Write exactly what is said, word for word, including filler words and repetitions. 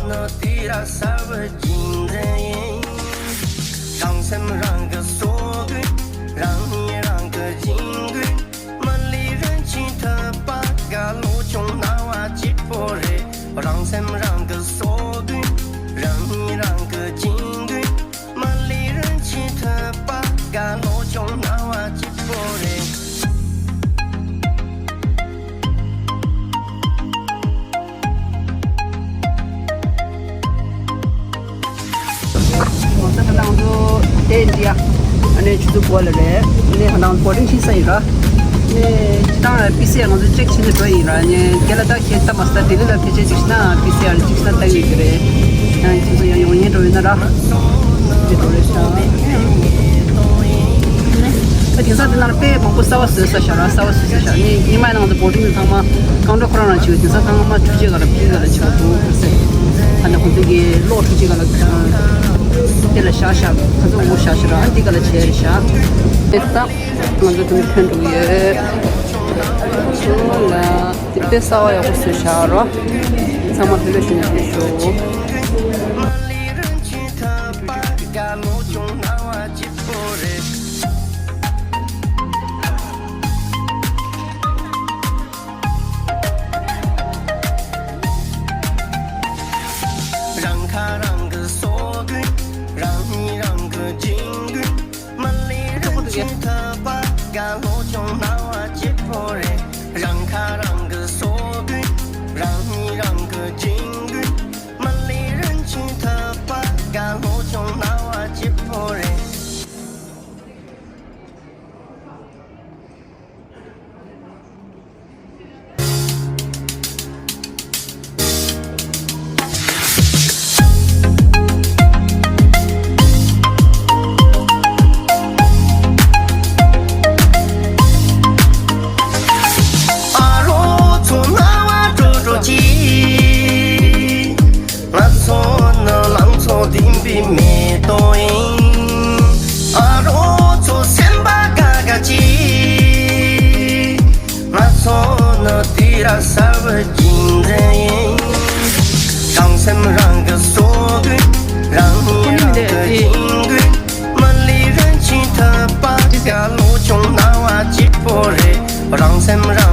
ནི་དུས་རབས་གསར་པའི་རྒྱུན་འཛིན་ཡིན། རང་སེམས་རང་གིས་གསོ་དགོས། རང་ཉིད་རང་གིས་སྦྱིན་དགོས། མི་ལུས་རིན་ཆེན་ཐོབ་པ་དགའ། བློ་ཆུང་སྣང་བ་སྐྱིད་པོ་རེད། རང་སེམས་རང་གིས་གསོ་དགོས། རང་ཉིད་རང་གིས་སྦྱིན་དགོས། མི་ལུས་རིན་ཆེན་ཐོབ་པ་དགའ། བློ་ཆུང་སྣང་བ་སྐྱིད་པོ་རེད། ང་ཚོ་ཧ་ལམ་ཚོ་དེ་འདི་ཡ། ཨ་ནི་ཆུ་ཚོད་དགུ་ལ་རེད། ཨ་ནི་ཧ་ལམ་བོ་ཊིང་བྱེད་ས་ཡིན་ར། ཨ་ནི་སྤྱིར་བཏང་པི་སི་ཨར་ང་ཚོ་ཅེག་བྱེད་ནས་འགྲོ་ཡིན་ར། ཨ་ནི་རྒན་ལགས་ད་ཁྱེད་ལྟ་མ་སོང་། ད་ལྡི་ལི་ལ་ཕལ་ཆེར་ཅིག་ཤི་ན་པི་སི་ཨར་ཅིག་ཤི་ན་ལྟ་གི་ཡོད་ཀྱི་རེད། ཡང་ཁྱེད་ཚོ་ཡང་ཡོང་ཉེན་འགྲོ་ཡོད་ན་ར། དེ་འགྲོ་རེད་ཤག་ཨ་དེང་སང་དེ་ནང་དཔེ་མང་པོ་གསར་པ་བཟོས་ས་ཤག་ར། གསར་པ་བཟོས་ས་ཤག་ནི་ཉི་མ་ནང་དུ་བོ་ཊིང་དེ་ཚང་མ་རྐང་འགྲོ་ཁོ་རང་རང་བྱེད། དེང་སང་ཚང་མ་འཕྲུལ་ཆས་སྒང་ལ་ཕིང་སྒང་ལ་བྱེད་པ་འདུག་ཟེར། ཨ་ནི་ཁོང་ཚོ་གི་གློག་འཕྲུལ་ཆས་སྒང་ལ་དེ་ལ་བཞག་ཤག་ཁོ་ཚོ་འོ་བཞག་ཤག་ར། ཨ་འདི་སྒང་ལ་བྱས་རེད་ཤག་དེ་ད་ང་ཚོ་དེ་ནས་ཐོན་འགྲོ་གི་ཡོད། ཚང་མ་ལ་དེ་དཔེ་གསར་པ་ཡག་པོ་བཟོས་ཤག་ར། ཚང་མ་ལྷོད་ལྷོད་བྱས་ནས་ཕེབས་ཤོག་རང་ཁ་རང་གིས་གསོ་དགོས། རང་ཉིད་རང་གིས་སྦྱིན་དགོས། མི་ལུས་རིན་ཆེན་ཐོབ་པ་དགའ། བློ་ཆུང་སྣང་བ་སྐྱིད་པོ་རེད། རང་ཁ་རང་གིས་གསོ་དགོས། རང་ཉིད་རང་གིས་སྦྱིན་དགོས། མི་ལུས་རིན་ཆེན་ཐོབ་པ་དགའ། བློ་ཆུང་སྣང་བ་སྐྱིད་པོ་རེད། ཨ་རོགས་ཚོ་སྣང་བ་སྤྲོ་སྤྲོ་གྱིས། ང་ཚོ་ནི་ལང་ཚོ་ལྡན་པའི་མེ་ཏོག་ཡིན། ཨ་རོགས་ཚོ་སེམས་པ་དགའ་དགའ་གྱིས། ང་ཚོ་ནི་དུས་རབས་གསར་པའི་རྒྱུན་འཛིན་ཡིན། རང་སེམས་རང་གིས་གསོ་དགོས། རང་ཉིད་རང་གིས་སྦྱིན་དགོས། མི་ལུས་རིན་ཆེན་ཐོབ་པ་དགའ། བློ་ཆུང་སྣང་བ་སྐྱིད་པོ་རེད། རང་སེམས་རང་